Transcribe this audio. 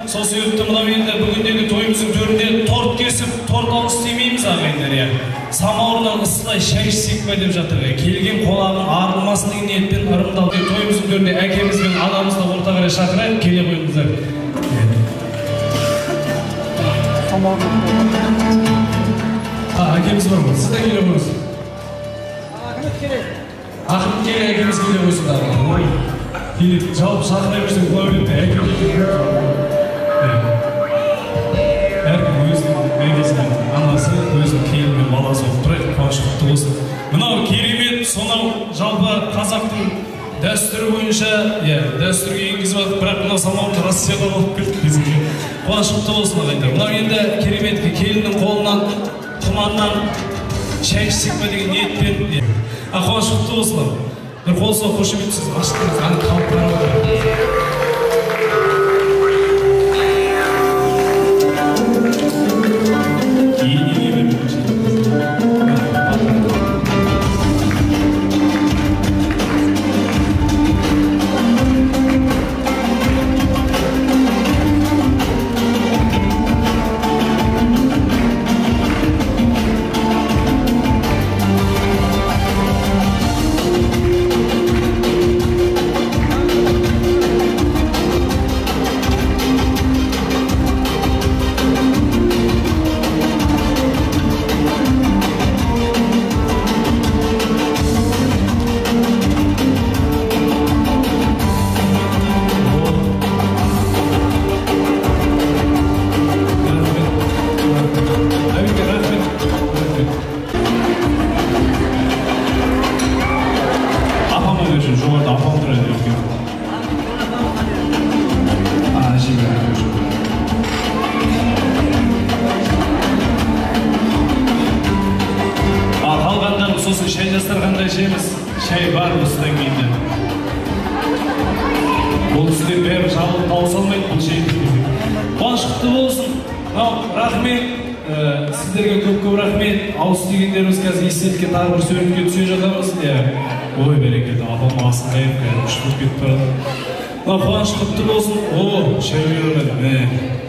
Сол себепті мынау енді бүгіндегі тойымыздың төрінде торт кесіп, торт ауыз тимейміз ағайындар, иә. Самауырынан ысылай шай ішсек пе деп жатыр. Келген қонағың арылмасын деген ниетпен ырымдалды. Тойымыздың төрінде әкеміз бен анамызды орта қарай шақырайық, келе қойыңыздар. Әкеміз бар ғой, сіз де келе қойыңыз. Ахмет келе, әкеміз келе қойсын дағы. Ой, келіп, жалпы шақыра берсең бола береді, әкем келе. Әркім өзінің әкесі мен анасы, өзінің келіні мен баласы болып тұрайық, қуаныш құтты болсын. Мынау керемет, сонау жалпы қазақтың дәстүрі бойынша, иә, дәстүрге енгізіп алдық, бірақ мынау самауырды Россиядан алып келдік десең. Қуаныш құтты болсын ағайындар. Мынау енді керемет, келіннің қолынан, құманнан шай ішсек пе деген ниетпен. Қуаныш құтты болсын. Бір қол соғып қошемет сіз аштыңыз, аны қалып қарап отыр. Сосын шай дастарханда ішеміз, шай бар осыдан кейін де. Бұл кісілер бәрі жабылып дауыс алмайды бұл шайды. Қуаныш құтты болсын. Мынау рахмет, сіздерге көп-көп рахмет. Ауыз тигендеріміз қазір естелікке тағы бір суретке түсе жатамыз. Ой, берекелді, апам асығайып, кәдімгі күшті болып кетіп барады. Мынау қуаныш құтты болсын. О, шай беріп.